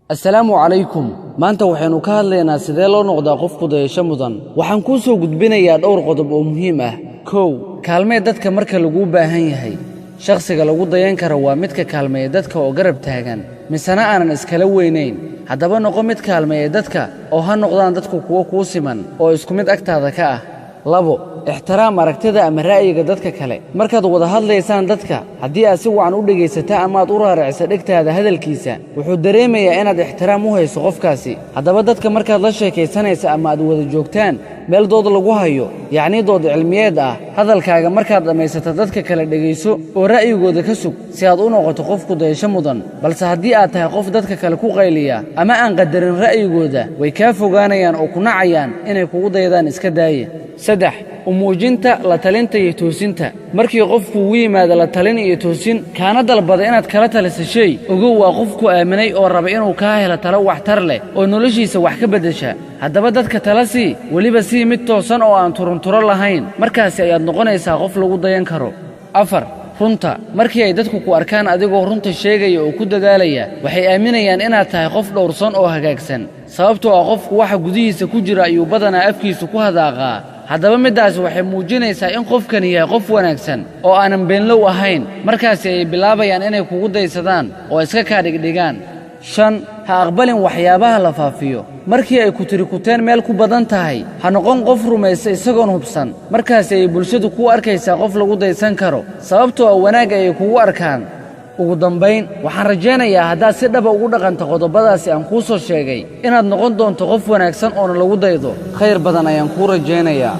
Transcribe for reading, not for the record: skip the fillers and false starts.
Assalaamu calaykum. Maanta waxaynu ka hadlaynaa sidee loo noqdaa qof kudayasho mudan. Waxaan kuu soo gudbinayaa dhowr qodob oo muhiim ah. 1, kaalmee dadka marka laguu baahan yahay. Shakhsiga lagu dayan karo waa midka kaalmeeya dadka oo garab taagan, misena aanan iskala weynayn. Haddaba noqo mid kaalmeeya dadka, oo ha noqdaan dadku kuwo kuu siman oo isku mid agtaada ka ah. 2, ixtiraam aragtida ama ra'yiga dadka kale. Markaad wada hadlaysaan dadka, haddii aad si wacan u dhegaysata ama aad u raaricisa dhegtaada hadalkiisa, wuxuu dareemayaa inaad ixtiraam u hayso qofkaasi. Haddaba dadka markaad la sheekaysanaysa ama aad wada joogtaan meel dood lagu hayo, yacnii dood cilmiyeed ah, hadalkaaga markaad dhammaysato dadka kale dhegayso oo ra'yigooda ka sug, si aad u noqoto qof kudayasho mudan. Balse haddii aad tahay qof dadka kale ku qayliya ama aan qadarin ra'yigooda, way kaa fogaanayaan oo ku nacayaan, inay kugu daydaan iska daaye. 3, u muujinta la talinta iyo toosinta. Markii qofku ugu yimaado la talin iyo toosin, kaana dalbada inaad kala taliso shay, ogow waa qofku aaminay oo raba inuu kaa helo talo waxtar leh oo noloshiisa wax ka beddesha. Haddaba dadka tala sii, weliba sii mid toosan oo aan turunturo lahayn. Markaasi ayaad noqonaysaa qof lagu dayan karo. 4, runta. Markii ay dadku ku arkaan adigoo runta sheegaya oo ku dadaalaya, waxay aaminayaan inaad tahay qof dhowrsan oo hagaagsan, sababtoo ah qofku waxa gudihiisa ku jira ayuu badanaa afkiisa ku hadaaqaa. Haddaba middaasi waxay muujinaysaa in qofkani yahay qof wanaagsan oo aanan beenlow ahayn. Markaasi ayay bilaabayaan inay kugu daysadaan oo iska kaa dhigdhigaan. 5, ha aqbalin waxyaabaha la faafiyo. Markii ay kutirikuteen meel ku badan tahay, ha noqon qof rumaysta isagoon hubsan. Markaasi ayay bulshadu kuu arkaysaa qof lagu daysan karo, sababtoo ah wanaag ayay kugu arkaan. Ugu dambayn, waxaan rajaynayaa haddaad si dhaba ugu dhaqanto qodobbadaasi aan kuu soo sheegay, inaad noqon doonto qof wanaagsan oona lagu daydo. Khayr badan ayaan kuu rajaynayaa.